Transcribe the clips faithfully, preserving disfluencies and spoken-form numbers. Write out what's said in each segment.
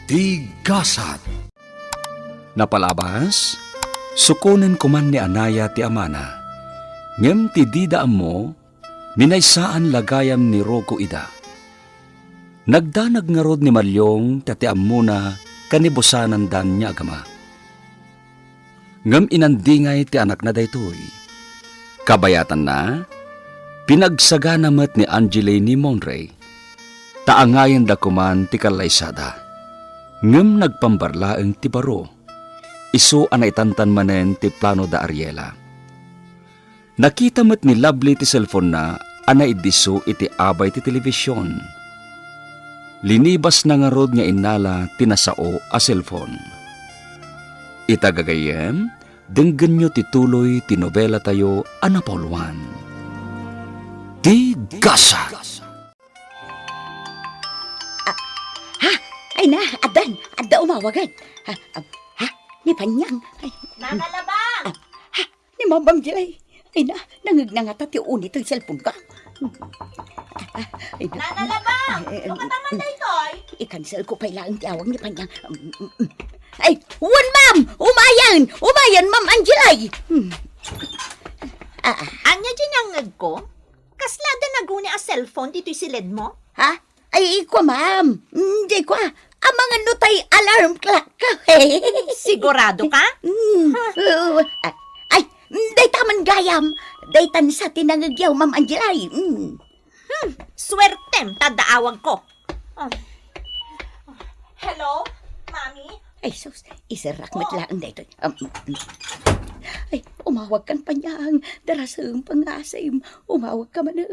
Ti gasat. Napalabas, sukonen koman ni Anaya ti amana. Ngem ti dida ammo, minaysaan la gayam ni Rocco ida. Nagdanag ngarud ni Malyong ta ti ammona kanibusanandan nga agama. Ngem inandingay ti anakna daytoy. Kabayatanna, pinagsagana met ni Angeli ni Monray, ta angayenda koman ti kallaysada. Ngem nagpambar laeng ti baro. Isu a naitantan manen ti plano da Ariela. Nakita met ni Lovely ti cellphone-na a naiddisso iti abay ti telebision. Linibasna ngarud nga innala ti nasao a cellphone. Ita gagayyem, denggenyo ti tuloy ti nobelatayo a napauluan. Ti Gasat. Ah, ha? Ay na, addan, adda umawagan. Ha, ah, ha? Ni Panyang. Ay, Nana Labang! Ah, ha? Ni Mamang Jilay. Ay na, nangeg na ngata ti uni toy cellphone-ko. Ah, ay na. Nana Labang! Eh, eh, Nukataman mm, daytoy? I-cancel ko pay laeng ti awag ni Panyang. Mm, mm, mm. Ay, wen, ma'am! Umayen! Umayen, Ma'am Angelay! Hmm. Ah, ah. Ania diay nangngegko? Kasla adda naguni a cellphone ditoy siledmo? Ha? Ay, kua, ma'am. Mm, diay kua. Amangan no tay alarm clock-ko. Sigurado ka? Mm. Huh. Oo. Ah, ay, mm, dayta man gayam. Daytan sa ti nangegyo, Ma'am Angelay. Mm. Hmm, suertem ta adda awagko. Oh. Hello, Mami? Ay, sus, iserrak met laeng daytoy. Um, um, um. Ay, umawag kan Panyang. Darasem, pangasim. Umawag ka manen.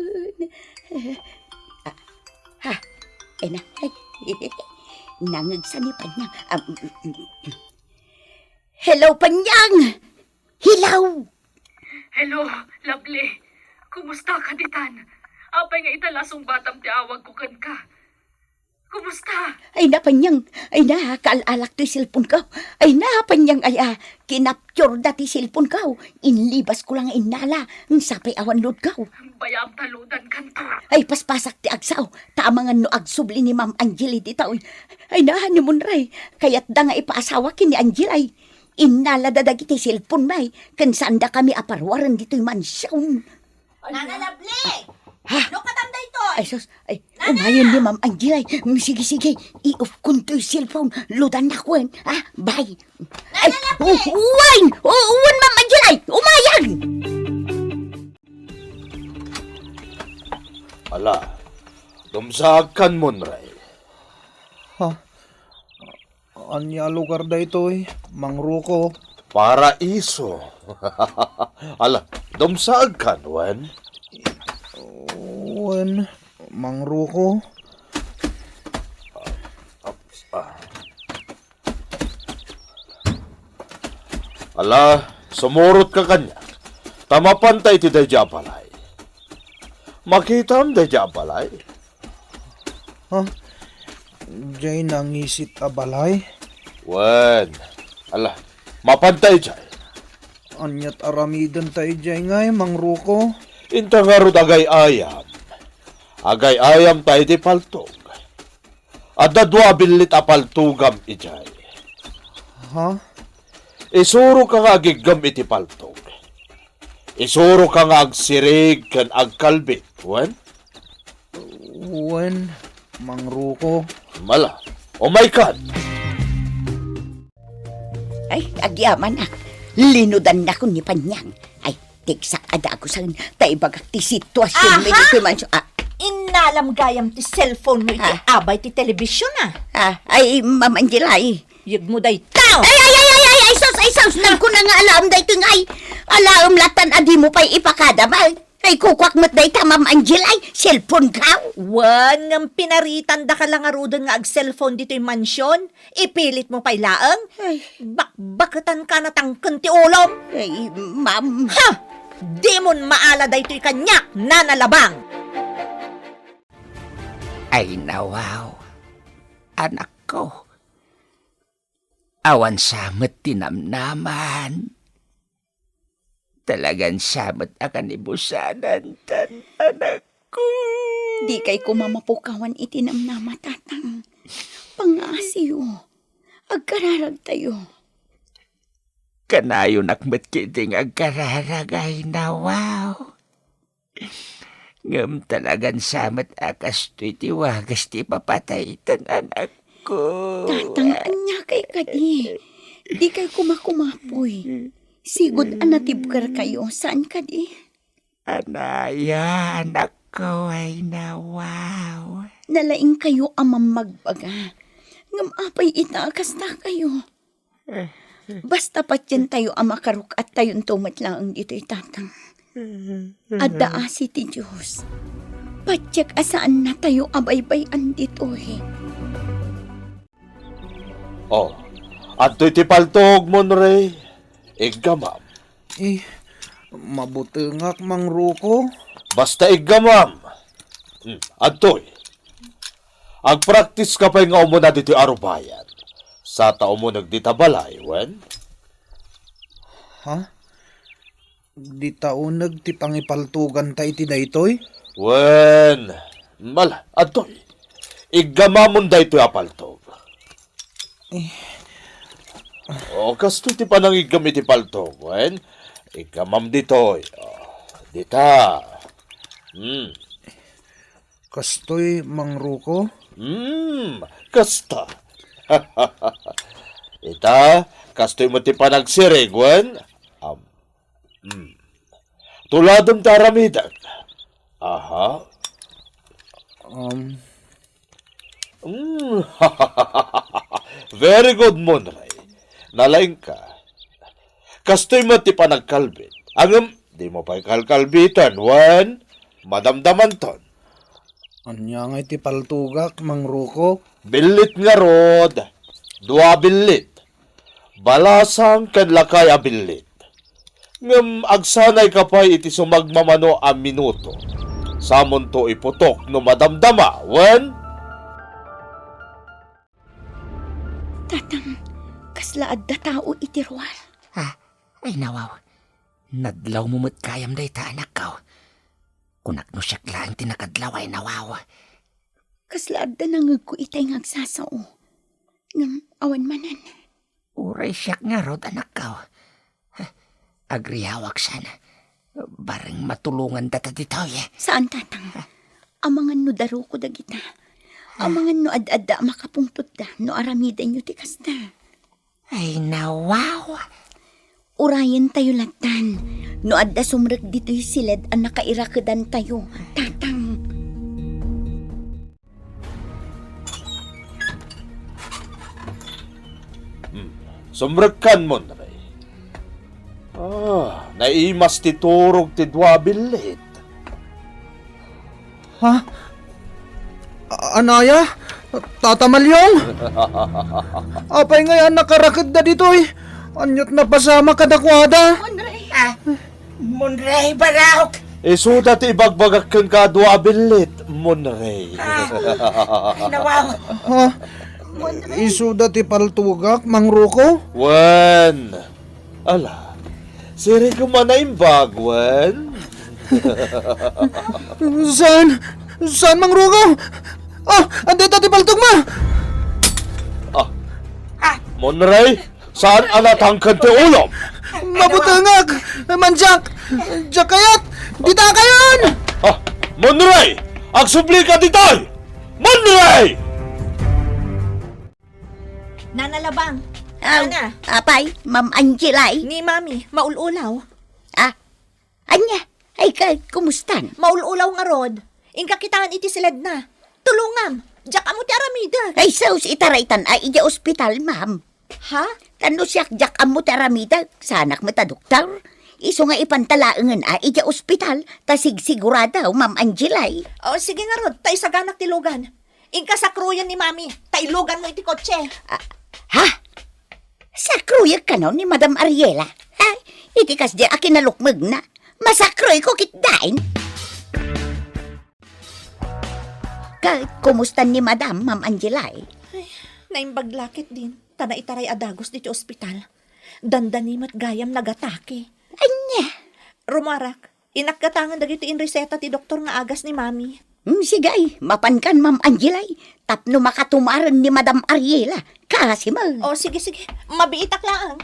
Eh, ah, ha? Ay na. Ay, nangegsa ni Panyang. Um, um, um, um. Hello, Panyang! Hello! Hello, Lovely. Kumusta ka ditan? Apay nga ita la sungbatam ti awagko kenka? Kumusta? Ay na, Panyang. Ay na, kaal-alak ti cellphone-ko. Ay na, Panyang, ay, ah, kinapture da ti cellphone-ko. Inlibas ko lang innala. Sapay awan load-ko. Bayam ta loadan kanto. Ay, paspasak ti agsao. Ta amangan no agsubli ni Ma'am Angeli ditoy. Ay na, ni Monray. Kayatda nga ipaasawa ken ni Angel ay. Innalada dagiti cellphone-mi, ken saandakami a paruaren ditoy mansion. Nana Lovely! Ha? Nukatan daytoy? Ay, sus. Ay, Nana! Umayen ni Ma'am Angel ay. Mm, sige, sige. I-off-kon toy cellphone. Loadannak wen. Ha? Bye. Ay, Nana Lovely! Wen! O, wen, Ma'am Angel ay! Umayen! Ala, dumsaagkan, Monray. Ha? Ania a lugar daytoy, Mang Ruko? Paraiso. Ala, dumsaagkan, wen? Wen, Mang Ruko? Ah. Ala, sumurotka kaniak. Ta mapanta iti daydiay a balay. Makitam daydiay a balay? Ha? Diay nangisit a balay? Wen, ala, mapanta idiay. Aniat aramidenta idiay ngay, Mang Ruko? Inta ngarud agay-ayam. Agay-ayamta iti paltog. Adda dua a billit a paltogam idiay. Ha? Isuroka nga agiggem iti paltog. Isuroka nga agsirig ken agkalbit, wen? Wen, Mang Ruko. Ala, umaykan. Ay, agyamanak. Linodannakon ni Panyang. Ay, tiksak a dagusen, ta ibagak ti situasionmi ditoy mansion. Ah. Innalam gayam ti cellphone-mo iti abay ti telebision, ah. Ah, ay, Ma'am Angel, ay. Yegmo dayta. Ay, ay, ay, ay, ay, ay, sus, ay, sus, nagkuna nga alaem daytoy ngay. Alaem latan a dimo pay ipakadam, ay. Ay, kukuak met dayta, Ma'am Angel, ay, cellphone-ko. Wen, ngem pinaritandaka la ngaruden nga ag-cellphone ditoy mansion? Ipilitmo pay laeng? Ay. Bakbaketanka natangken ti ulom. Ay, ma'am. Ha! Dimon maala daytoy kaniak, Nana Labang! Ay, nawaw. Anakko. Awan sa met ti namnamam. Talagan sa met a kanibusanan, tan anakko. Dikay koma mapukawan iti namnama, Tatang. Pangngasiyo. Agkararagtayo. Kanayonak met ketdi nga agkararag, ay nawaw. Ngem talagan sa met a kastoy ti wagas ti ipapataytan, anakko. Tatang, ania kay kadi? Dikay kumakumapoy. Sigud a natibkerkayo, saan kadi? Anaya, anakko, ay nawaw. Nalaingkayo a mammagbaga. Ngem apay ita a kastakayo? Basta patientayo a makaruk-attayonto met laeng ditoy, Tatang. Adda asi ti Dios. Patiek a saannatayo a baybay-an ditoy. Oh, adtoy ti paltog, Monrey. Iggamam. Eh, mabutengak, Mang Ruko. Basta iggamam. Hmm, adtoy. Agpraktiska pay nga umuna ditoy arubayan. Sa ta umuneg dita balay, wen? Ha? Dita uneg ti pangipaltoganta iti daytoy? Wen, mala, adtoy. Iggamamon daytoy a paltog. Eh. O, kastoy ti panangiggam iti paltog, wen? Iggamam ditoy. O, dita. Hmm. Kastoy, Mang Ruko? Hmm, kasta. Ita, kastoy met ti panagsirig, wen? Am, hmm. Tuladem ti aramidek. Aha. Um. Hmm. Very good, Monrey. Nalaingka. Kastoy met ti panagkalbit. Ngem, dimo pay kalkalbiten, wen? Madamdamanton. Ania ngay ti paltogak, Mang Ruko? Billit ngarud. Dua billit. Balasang ken lakay a billit. Ngem agsanayka pay iti sumagmamano a minuto. Samonto iputok no madamdama, wen? Tatang, kasla adda tao iti ruar. Ah, ay nawaw. Nadlawmo met gayam dayta, anakko. Kunak no siak laeng ti nakadlaw, ay nawaw. Kasla adda nangegko itay nga agsasao. Ngem awan manen. Uray siak ngarud, anakko. Agriawak san. Bareng matulongan data ditoy. Saan, Tatang. Amangan no daruko dagita. Amangan no ad-adda a makapungtotda no aramidenyo ti kasta. Ay, nawaw. Urayentayo lattan no adda sumrek ditoy siled a nakairakedantayo, Tatang. Hmm. Sumrekkan, Monrey. Ah, naimas ti turog ti dua billit. Ha? A-, anaya? Tata Malyong? Apay ngay a nakarakedda ditoy? Ania't napasama kadakuada? Monrey! Ah, Monrey, barok! Isuda ti ibagbagak kenka a dua a billit, Monrey. Ah, ay, nawaw. Ha? Monrey. Isuda ti paltogak, Mang Ruko? Wen. Ala, sirigem a naimbag, wen? Saan? Saan, Mang Ruko? Ah, adda ita ti paltogmo! Ah. Ah. Monrey, saan a natangken ti ulom? Mabutengak! Mandiak! Diak kayat! Dita kayon! Ah, Monrey! Agsublika ditoy! Monrey! Nana Labang. Aw, Nana. Apay, Ma'am Angelay? Ni Mami, maul-ulaw. Ah, ania? Ay, ka, kumustan? Maul-ulaw ngarud. Inka kitaen iti siledna. Tulongam. Diak ammo ti aramidek. Ay, sus, itaraytan a idiay ospital, ma'am. Ha? Tano siak diak ammo ti aramidek. Saanak met a doktor. Isu nga ipanta laengen a idiay ospital. Ta sigsigurado, Ma'am Angelay. O, sige ngarud, ta isaganak ti lugan. Inka sakroyen ni Mami, ta iluganmo iti kotse. Ah, ha? Sakroyek kano ni Madam Ariela? Ha? Iti kasdi a kinalukmegna, masakroyko ketdin. Ka, kumusta ni Madam, Ma'am Angelay? Ay, naimbag la ketdin, ta naitaray a dagus ditoy ospital. Dandani met gayam nagatake. Ania? Rumarak, inakgatangan dagiti inreseta ti doktor nga agas ni Mami. Hmm, sige, ay, mapankan, Ma'am Angela, ay, tapno makatumaren ni Madam Ariela. Kasi man. O, sige, sige. Mabiitak laang.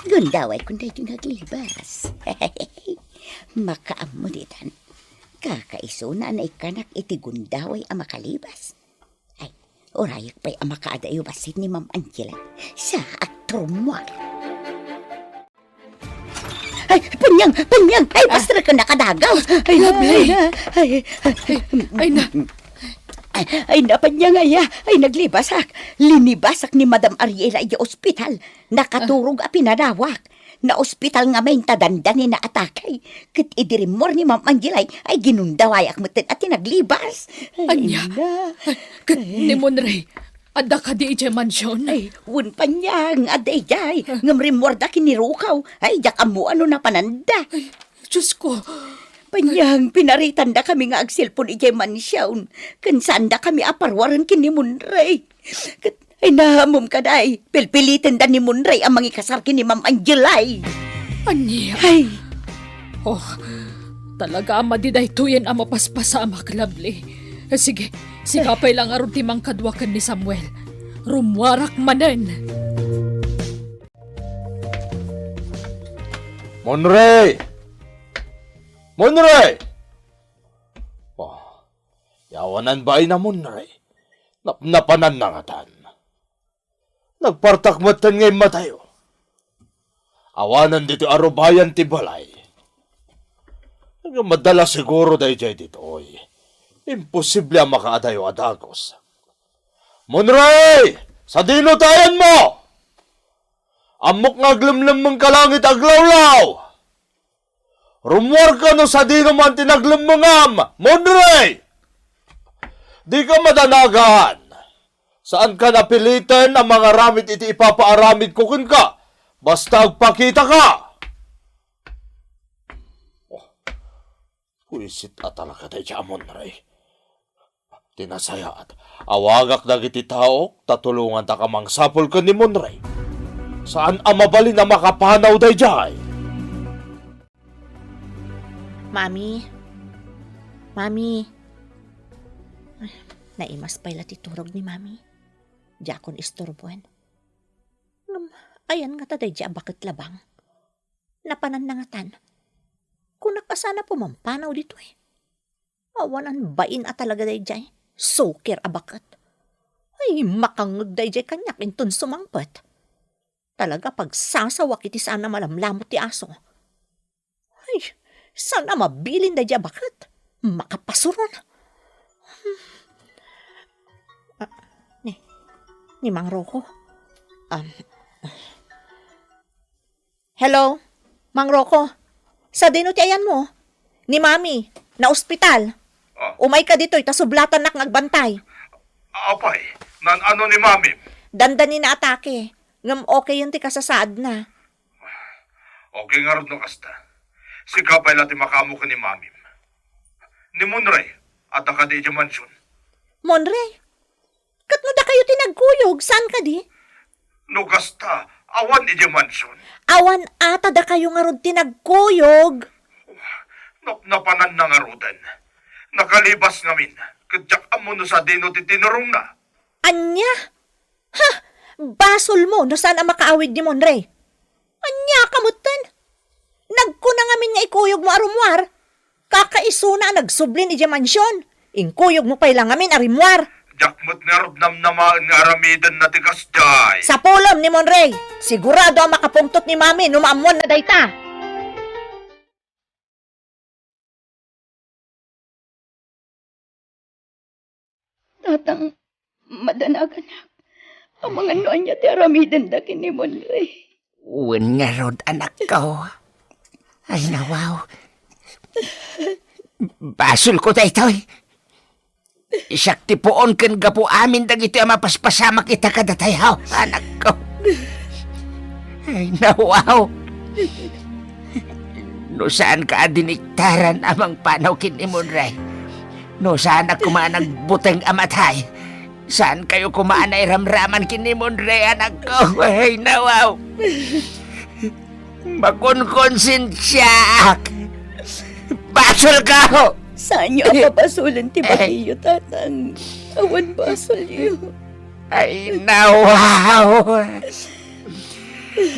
Gundaway kun daytoy nga aglibas. Makaammo ditan. Kakaisuna a naikkanak iti gundaway a makalibas. Ay, urayak pay a makaadayo bassit ni Ma'am Angela. Sa atrumwar. Ay, panyang, panyang! Ay, ah, pastreken a kadagaw! Ay, Lovely! Ay, ay, ay, ay, na. Ay, ay, na, panyang, aya! Ay, naglibasak! Linibasak ni Madam Ariela iti ospital. Nakaturog a pinadawak. Naospital ngamin ta dandani naatake. Ket idi rimmuar ni Ma'am Angela, ay, ginundawayak metten a ti naglibas. Ay, ania? Na. Ay, ket ni Monray, adda kadi idiay mansion? Ay, wen, panyang, adda idiay. Ah. Ngem rimmuarda ken ni Rukaw. Ay, diak ammo no napananda. Ay, Diyos ko. Panyang, pinaritandakami nga agselpon idiay mansion. Ken saandakami a paruaren ken ni Monray. Ket, ay, naamom kadi, pilpilitenda ni Monray a mangikasar ken ni Ma'am Angela. Ania? Ay. Oh, talaga a madi daytoyen a mapaspasamak, Lovely. Sige, sika pay la ngarud ti mangkadua ken ni Samuel. Rummuarak manen. Monray! Monray! Oh, awanan bain a Monray. Napnapananna ngatan. Nagpartak metten nga immatayo. Awanan ditoy arubayan ti balay. Ngem adda la siguro daydiay ditoy. Imposible a makaadayo a dagus. Monray! Sadino ti ayanmo? Ammok nga aglemlemmeng ka langit aglawlaw. Rummuarka no sadino man ti naglemmengam, Monray! Dika madanagan. Saanka napiliten a mangaramid iti ipapaaramidko kenka. Basta agpakitaka. Oh, buisit a talaga daydiay a Monray. Ti nasayaat, awagak dagiti taok ta tulongantak a mangsapul ken ni Monray. Saan a mabalin a makapanaw daydiay. Mami. Mami. Ay, naimas pay la ti turog ni Mami. Diakon isturboen. Ngem, ayan ngata daydiay a baket labang. Napananna ngatan. Kunak a saan a pumampanaw ditoy. Awanan bain a talaga daydiay. Sukir a baket. Ay, makangngeg daydiay kaniak inton sumangpet. Talaga pagsasawak iti saan a malamlamut ti aso. Ay, saan a mabilin daydiay a baket. Makapasuron. Ah, ni, ni Mang Rocco. Um, Hello, Mang Rocco. Sadino ti ayanmo? Ni Mami, naospital. Ah. Umayka ditoy ta sublatannak nga agbantay. Apay, naan-ano ni Mamim? Dandani naatake. Ngem okayen ti kasasaadna. Okay ngarud no kasta. Sika pay la ti makaammo ken ni Mamim. Ni Monray, adda kadi idiay mansion? Monray? Ket no dakayo ti nagkuyog, saan kadi? No kasta, awan idiay mansion. Awan a ta dakayo ngarud ti nagkuyog. Nap-, napananna ngaruden. Nakalibas ngamin, ket diak ammo no sadino ti tinurongna. Ania? Ha! Basolmo no saan a makaawid ni Monray. Ania ka metten? Nagkuna ngamin nga ikuyogmo a rummuar. Kakaisuna a nagsublin idiay mansion. Inkuyogmo pay la ngamin a rimmuar. Diak met ngarud namnamaen nga aramidenna ti kasdiay. Sapulem ni Monray. Sigurado a makapungtot ni Mami no maammoanna dayta. Tatang, madanaganak. Amangan no ania ti aramidenda ken ni Monray. Wen ngarud, anakko. Ay, nawaw. Basolko daytoy. Siak ti puon ken gapu amin dagitoy a mapaspasamak ita kadatayo, anakko. Ay, nawaw. No saanka a diniktaran a mangpanaw ken ni Monray, no saanak koma a nagbuteng a matay, saankayo koma a nairamraman ken ni Monray, anakko. Ay, nawaw. Makonkonsensiaak. Basolko! Saanyo a pabasolen ti bagiyo, Tatang. Awan basolyo. Ay, nawaw.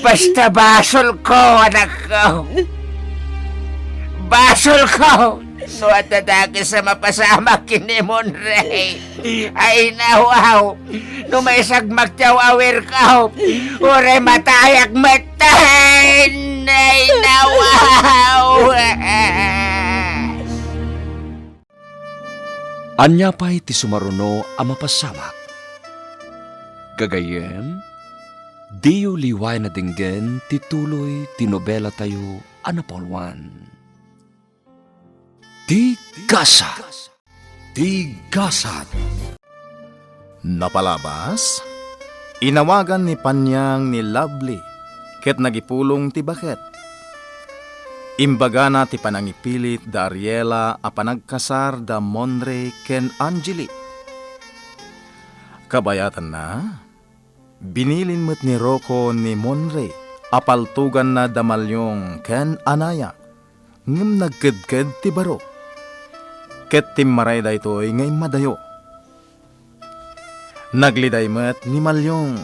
Basta basolko, anakko. Basolko. No adda dakes a mapasamak ken ni Monrey. Ay, nawaw. No maisagmak ti aw-awirko, uray matayak metten. Ay, nawaw. Ania pay ti sumaruno a mapasamak? Gagayyem, diyo liwayan a denggen ti tuloy ti nobelatayo a napauluan. Ti Gasat. Ti Gasat. Napalabas, inawagan ni Panyang ni Lovely ket nagipulong ti baket. Imbagana ti panangipilit da Ariela a panagkasar da Monrey ken Angeli. Kabayatanna, binilin met ni Rocco ni Monrey a paltuganna da Maliong ken Anaya, ngem nagkedked ti baro. Ket timmaray daytoy nga immadayo. Nagliday met ni Maliong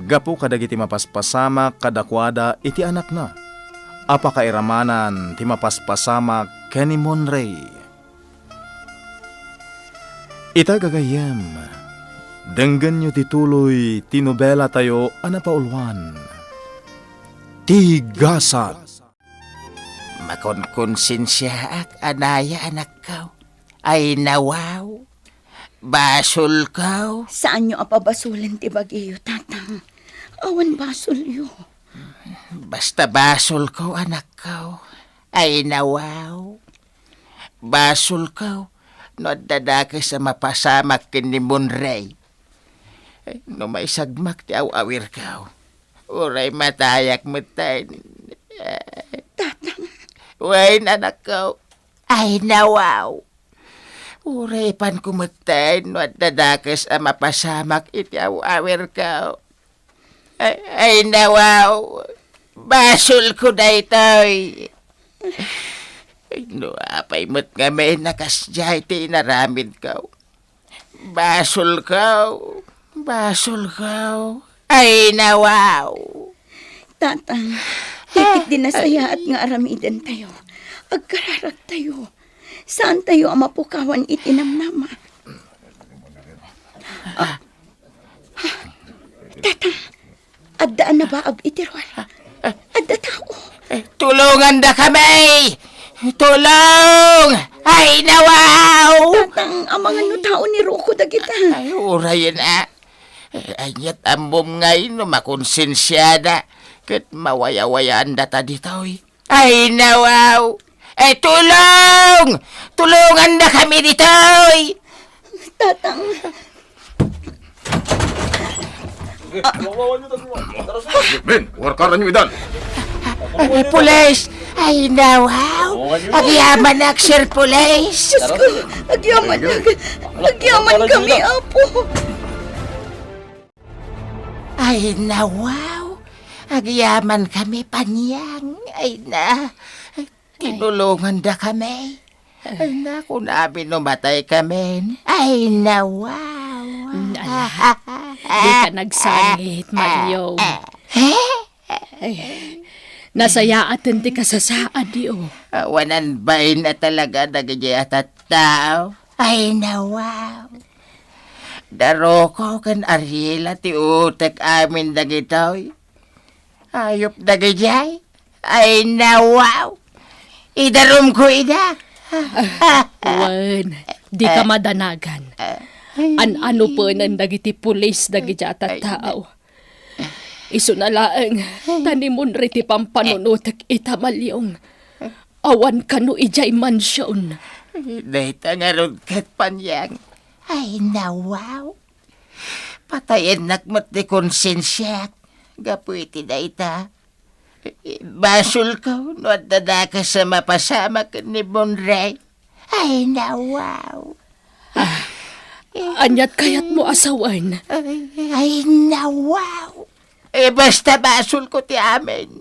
gapu kadagiti mapaspasamak kadakuada iti anakna a pakairamanan ti mapaspasamak ken ni Monrey. Ita gagayyem, denggenyo ti tuloy ti nobelatayo a napauluan, Ti Gasat. Makonkonsensiaak, Anaya, anakko. Ay, nawaw. Basolko. Saanyo a pabasolen ti bagiyo, Tatang. Awan basolyo. Basta basolko, anakko. Ay, nawaw. Basolko no adda dakes a mapasamak ken ni Monrey. No maisagmak ti aw-awirko, uray matayak metten. Tatang. Wen, anakko. Ay, nawaw. Uray ipanko metten no adda dakes a mapasamak iti aw-awirko. Ay, ay, nawaw. Basolko daytoy. Ay, no apay met ngamin a kasdiay ti inaramidko. Basolko. Basolko. Ay, nawaw. Tatang, ti ketdi nasayaat nga aramidentayo. Agkararagtayo. Saantayo a mapukawan iti namnama. Ah. Tatang, adda a nabaag iti ruar. Adda tao. Eh, tulongandakami! Tulong! Ay, nawaw! Tatang, amangan no tao ni Rocco dagita. Ay, urayen a. Eh, aniat ammom ngay no makonsensiada ket mawayawayaandata ditoy. Ay, nawaw! Eh, tulong! Tulongandakami ditoy! Tatang. Men, warkaranyo idan. Ay, pulis! Ay, nawaw! Agyamanak, Sir Pulis! Diyos ko, agyamanak. Agyamankami, Apo. Ay, nawaw! Agyamankami, Panyang. Ay na, tinulongandakami. Ay na, kunam no mataykami. Ay, nawaw! Mm, ala, dika nagsangit, Malyong. Eh? Ay, nasayaaten ti kasasaadyo. Awanan bain a talaga dagiti a tattao. Ay, nawaw! Da Rocco ken Ariela ti utek amin dagitoy. Ayup dagidiay. Ay, nawaw! Idarumko ida. Wen, dika madanagan. An-ano penen dagiti pulis dagiti a tattao. Isuna laeng, ta ni Monrey ti pampanunotek ita, Malyong. Awan kano idiay mansion. Dayta ngarud ket, Panyang. Ay, nawaw. Patayennak met ti konsensiak gapu iti dayta. Basolko no adda dakes a mapasamak ken ni Monrey. Ay, nawaw. Ah, aniat kayatmo a sawen? Ay, ay, nawaw. Eh, basta basolko ti amin.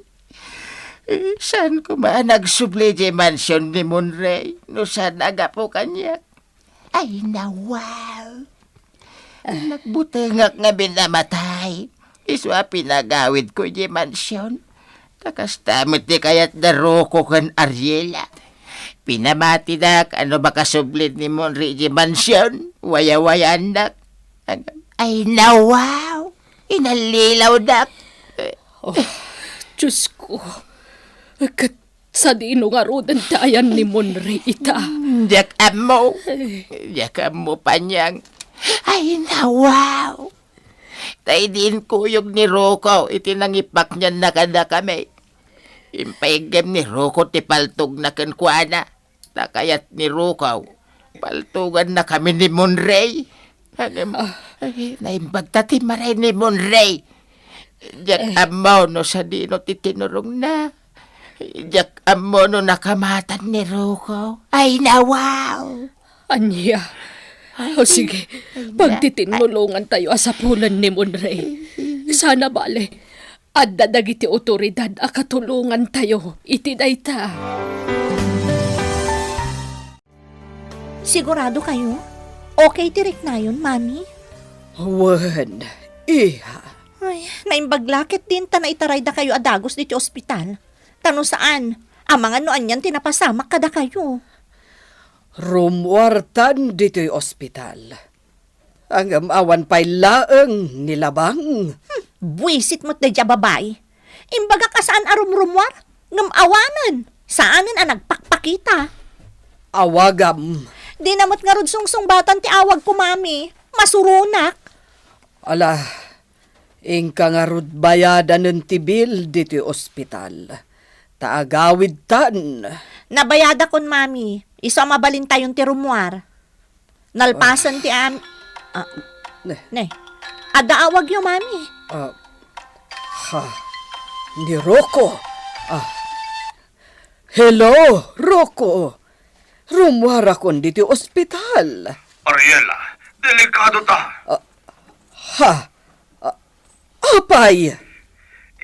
Eh, saan koma a nagsubli diay mansion ni Monray no saan a gapu kaniak? Ay, nawaw. Nagbutengak ngamin a matay. Isu a pinagawidko idiay mansion. Ta kasta met ti kayat da Rocco ken Ariela. Pinamatidak a no makasubli ni Monray idiay mansion, wayawayaannak. Ay, nawaw. Inallilawdak. Oh, Diyos ko. Ket sadino ngaruden ti ayan ni Monray ita? Diak ammo. Diak ammo, Panyang. Ay, nawaw. Ta idi inkuyog ni Rocco iti nangipaknianna kadakami, impayeggem ni Rocco ti paltogna kenkuana. Ta kayat ni Rocco, paltogannakami ni Monray. Ngem, ah, ay, naimbag ta ti maray ni Monray. Diak ammo no sadino ti tinurongna. Diak ammo no nakamatan ni Rocco. Ay, nawaw! Ania? Ay, o sige, ay, na- pagtitinnulongantayo a sapulen ni Monray. Sana bale, adda dagiti otoridad a katulongantayo iti dayta. Sigurado kayo? Okay ti riknayon, Mami? Wen, iha. Ay, naimbag la ket dinta naitaraydakayo a dagus diti ospital. Ta no saan, amangan no anian ti napasamak kadakayo. Rummuartan ditoy ospital. Ngem awan pay laeng ni Labang. Hmm, buisit met daydiay a babai. Imbagak a saan a rumrummuar, ngem awanen, saanen a nagpakpakita. Awagam. Dina met ngarud sungsungbatan ti awagko, Mami. Masuronak. Ala, inka ngarud bayadanen ti bill ditoy ospital. Ta agawidtan. Nabayadakon, Mami. Isu a mabalintayon ti rummuar. Nalpasen ti am-, ah, ne. Ne. Adda awagyo, Mami. Ah, ha. Ni Rocco. Ah. Hello, Rocco. Rummuarakon ditoy ospital. Ariela, delikado ta. Ah, ha? Ah, apay?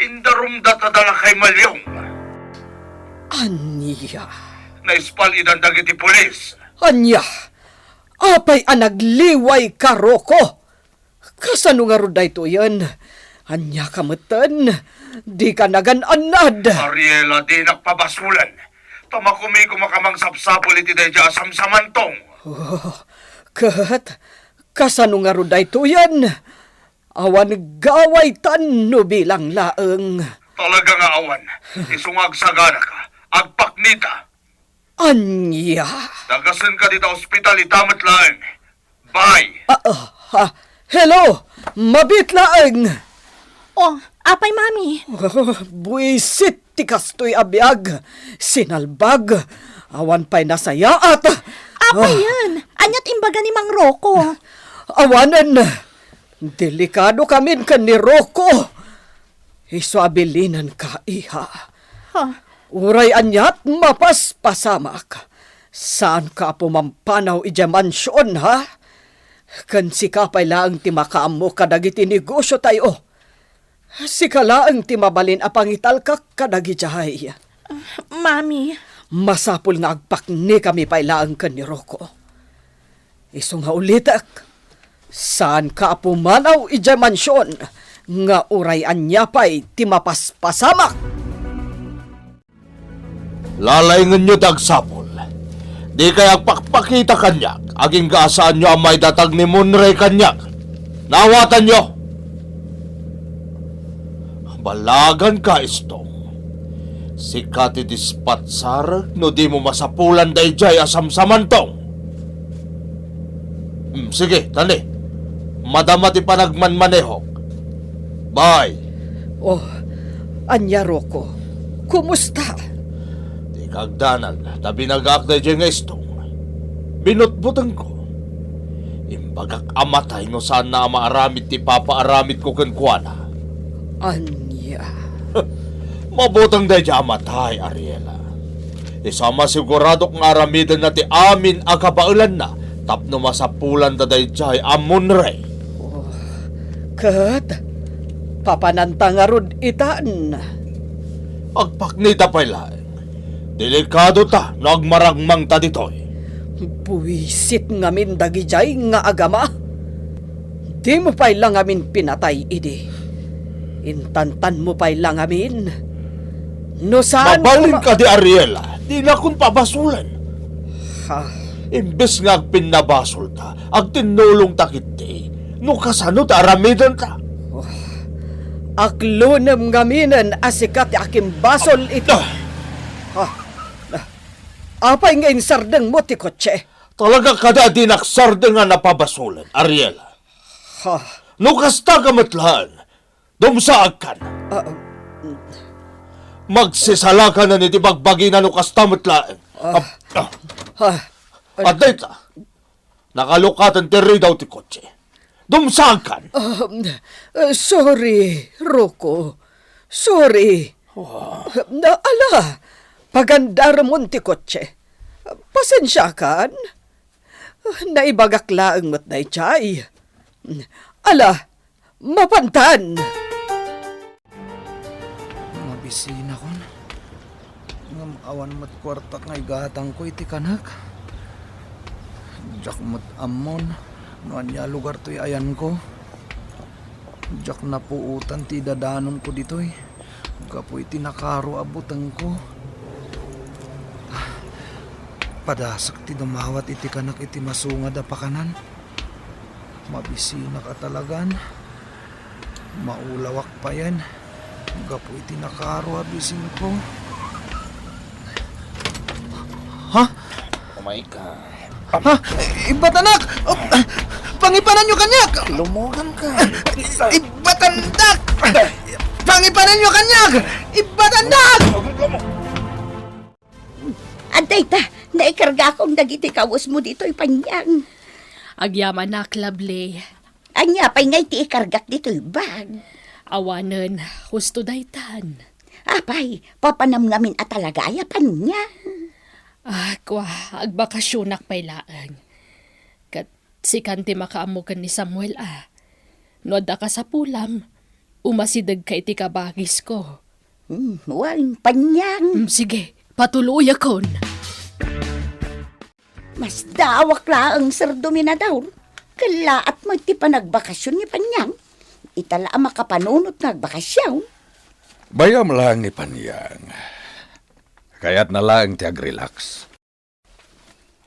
Indarumda ta da lakay Maliong. Ania? Naispal-idan dagiti pulis. Ania? Apay a nagliwayka, Rocco? Kasano ngarud daytoyen? Ania ka metten? Dika nagan-annad. Ariela, dinak pabasolen. Ta makumikom a kamangsapsapul iti daydiay a samsamantong. Oh, ket kasano ngarud daytoyen? Awan gawaytan no bilang laeng. Talaga nga awan. Isu nga agsaganaka, agpaknita. Ania? Dagasenka dita ospital ita met laeng. Bye. Ah, ah, ah. Hello! Mabiit laeng! Oh, apay, Mami? Oh, buisit ti kastoy a biag. Sinalbag. Awan pay nasayaat. Apay Ah. Yan? Aniat imbaga ni Mang Rocco? Awanen. Delikadokamin ken ni Rocco. Isu a bilinenka, iha. Ha? Uray aniat mapaspasamak. Saanka a pumampanaw idiay mansion, ha? Ken sika pay laeng ti makaammo kadagiti negosiotayo. Sika laeng ti mabalin a pangitalkak kadagidiay. Ah, Mami. Masapul nga agpaknikami pay laeng ken ni Rocco. Isu nga ulitek, saanka a pumanaw idiay mansion nga uray ania pay ti mapaspasamak. Lalaingenyo ti agsapul. Dikay agpakpakita kaniak, agingga a saanyo a maidatag ni Monray kaniak. Naawatanyo! Balaganka, Istong. Sika ti dispatsarek no dimo masapulan daydiay a samsamantong. Hmm, sige, tani. Madama ti panagmanmanehok. Bye. Oh, ania, Rocco? Kumusta? Dika agdanag ta binagaak daydiay nga Istong. Binutbutengko. Imbagak a matay no saanna a maaramid ti ipapaaramidko kenkuana. Ania? Mabuteng daydiay a matay, Ariela. Isu a masiguradok nga aramidenna ti amin a kabaelanna tapno masapulanda daydiay a Monray. Oh, ket papananta ngarud itan? Agpaknita pay laeng. Delikado ta no agmarangmang ta ditoy. Buisit ngamin dagidiay nga agama. Dimo pay la ngamin pinatay idi. Intantanmo pay la ngamin. No saan Mabalin ma- ka di Ariela, dinakon pabasolen. Ha? Imbes nga agpinnabasolta, agtinnulongta ketdi. No kasano ti aramidenta? Oh, aklonem ngaminen a sika ti akimbasol iti Ah! Ha? Apay nga insardengmo ti kotse? Talaga kadi a dinak sardeng a napabasolen, Ariela. Ha? No kasta ka met laeng, dumsaagkan. Ah, mm. Magsisalakanen iti bagbagina no kasta met laeng. Ah. Ap-, ah. Ah. Adda ita. Nakalukaten ti ridaw ti kotse. Dumsaagkan. Um, eh, sorry, Rocco. Sorry. Oh. Na, ala, pagandarmon ti kotse. Pasensiakan. Naibagak laeng met daydiay. Ala, mapantan. Mabisinakon. Ngem awan met kuartak nga igatangko iti kanak. Diak met ammon no ania lugar toy ayanko. Diak napuotan ti idadanonko ditoy gapu iti nakaro a butengko. Padasek ti dumawat iti kanak iti masungad a pakanan. Mabisinak a talagan. Maulawak payen gapu iti nakaro a bisinko. Ha? Oh my God. Ha? Ibbatanak! Pangipananyo kaniak! Lumogan ka. Ibbatandak! Pangipananyo kaniak! Ibbatandak! Adda ita, naikargakon dagiti kawesmo ditoy, Panyang. Agyamanak, Lovely. Ania pay ngay ti ikargak ditoy bag? Awanen, husto daytan. Apay, papanam ngamin a talaga aya, Panyang? Ah, kua, agbakasionak pay laeng. Ket sikan ti makaammo ken ni Samuel a. No adda kasapulam, umasidegka iti kabagisko. Hmm, wen, Panyang. Hmm, sige, patuloyakon. Masdaawak laeng, Sir Dominador. Kellaat met ti panagbakasyon ni Panyang. Ita la a makapanunot nga agbakasyon. Bayam laeng ni Panyang. Kayatna laeng ti agrelax.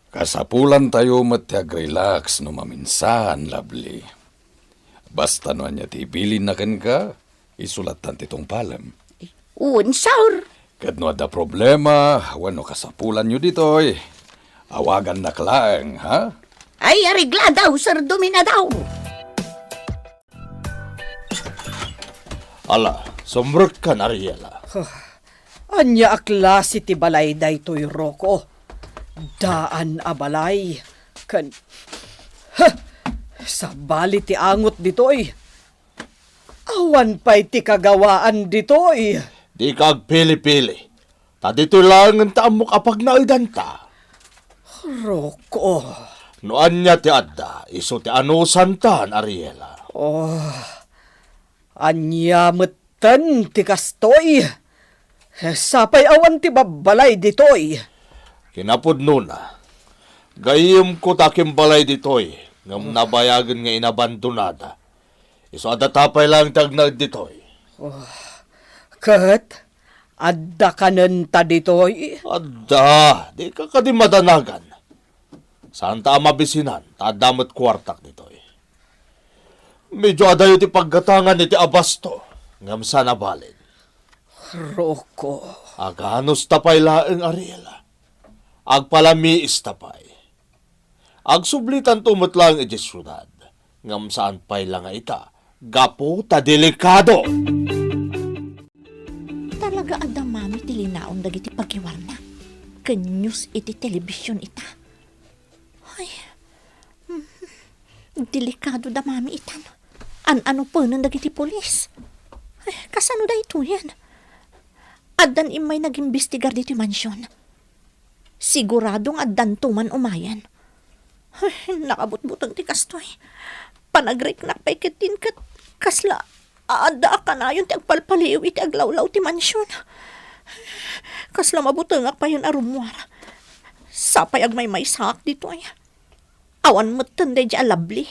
Kasapulantayo met ti agrelax no maminsan, Lovely. Basta no ania ti ibilinna kenka, isu lattan ti tungpalem. Wen, sir. Ket no adda problema, wenno kasapulanyo ditoy, awagannak laeng, ha? Ay, areglado, Sir Dominador. Ala, sumrekkan, Ariela. Huh. Ania a klase ti balay daytoy, Rocco? Daan a balay. Ken, huh, sabali ti angot ditoy. Awan pay ti kagawaan ditoy. Dika agpili-pili. Ta ditoy laengen ti ammok a pagnaedanta. Rocco. No ania ti adda, isu ti anusantan, Ariela. Oh, ania metten ti kastoy? Sapay awan ti babbalay ditoy. Kinapudnona, gayyemko ta agbalay ditoy, ngem nabayagen nga inabandonada. Isu a data pay laeng ti agnaed ditoy. Oh, ket adda kanenta ditoy? Adda, dika kadi madanagan. Saanta a mabisinan, ta adda met kuartak ditoy. Medyo adayo ti paggatangan iti abasto, ngem saan a balin. Rocco. Aganusta pay laeng, Ariela. Agpalamiista pay. Agsublitanto met laeng idiay siudad, ngem saan pay la nga ita, gapu ta delikado. Talaga a damami ti linaon dagiti pagiwarna. Ken news iti telebision ita. Ay, mm, delikado da mami itan. An-ano penen dagiti pulis? Ay, kasano daytoyen? Addan immay nagimbestigar ditoy mansion. Sigurado nga addanto man umayen. Ay, nakabutbuteng ti kastoy. Panagriknak pay ketdin ket kasla adda a kanayon ti agpalpaliiw iti aglawlaw ti mansion. Kasla mabutengak payen a rummuar. Sapay agmaymaysaak ditoy. Awan metten daydi a Lovely.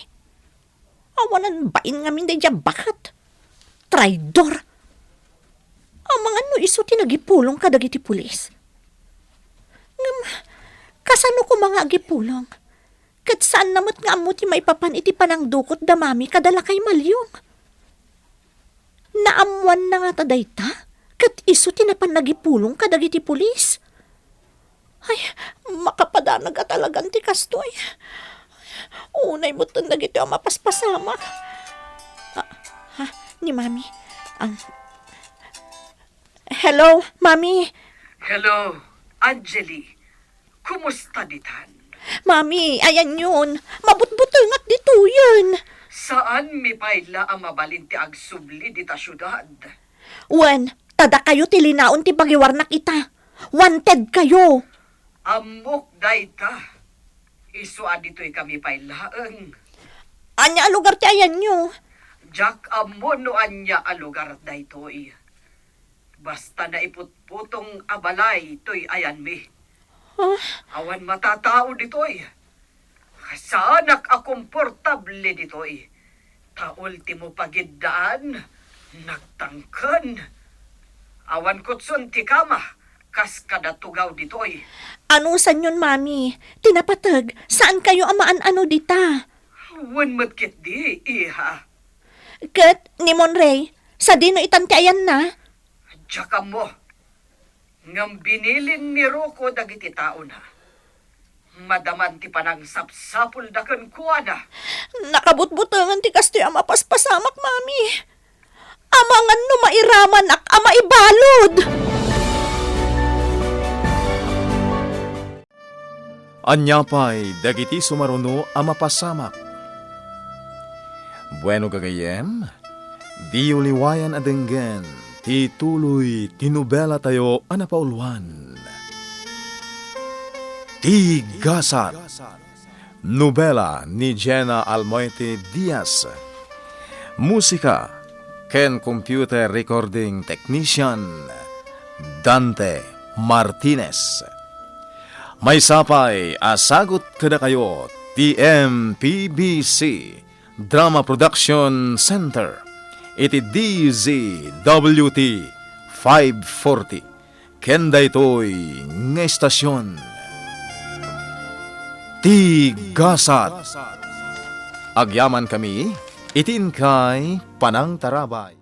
Awanan bain ngamin daydi a baket. Traidor! Amangan no isu ti nagipulong kadagiti pulis. Ngem, kasano koma nga agipulong? Ket saanna met nga ammo ti maipapan iti panangdukot da Mami kada lakay Malyong. Naammoanna ngata dayta? Ket isu ti napan nagipulong kadagiti pulis? Ay, makapadanag a talagan ti kastoy. Unay metten dagitoy a mapaspasamak. Ah, ha, ni Mami. Ang, hello, Mami. Hello, Angeli. Kumusta ditan? Mami, ayanyon. Mabutbutengak ditoyen. Saanmi pay la a mabalin ti agsubli dita siudad? Wen, ta dakayo ti linaon ti pagiwarnak ita. Wanted kayo. Ammok dayta. Isu a ditoy kami pay laeng. Ania a lugar ti ayanyo? Diak ammo no ania a lugar daytoy. Basta naiputputong a balay toy ayanmi. Ah? Awan matatao ditoy. Saanak a komportable ditoy. Ta ultimo pagiddaan, nagtangken. Awan kutson ti kama, kas kada tugaw ditoy. Anusanyon, Mami? Ti napateg, saan kayo a maan-ano dita? Wen met ketdi, iha. Ket ni Monray, sadino itan ti ayanna? Diak ammo. Ngem binilin ni Rocco dagiti taona. Madaman ti panangsapsapulda kenkuana. Nakabutbutengen ti kastoy a mapaspasamak, Mami. Amangan no mairamanak a maibalud! Ania pay dagiti sumaruno a mapasamak? Bueno, gagayyem, diyo liwayan a denggen ti tuloy ti nobelatayo a napauluan, Ti Gasat. Nobela ni Jena Almoite Diaz. Musika ken computer recording technician, Dante Martinez. Maysa pay a sagut kadakayo ti M P B C Drama Production Center iti D Z W T five forty. Ken daytoy nga estasion, Ti Gasat. Agyamankami iti inkay panangtarabay.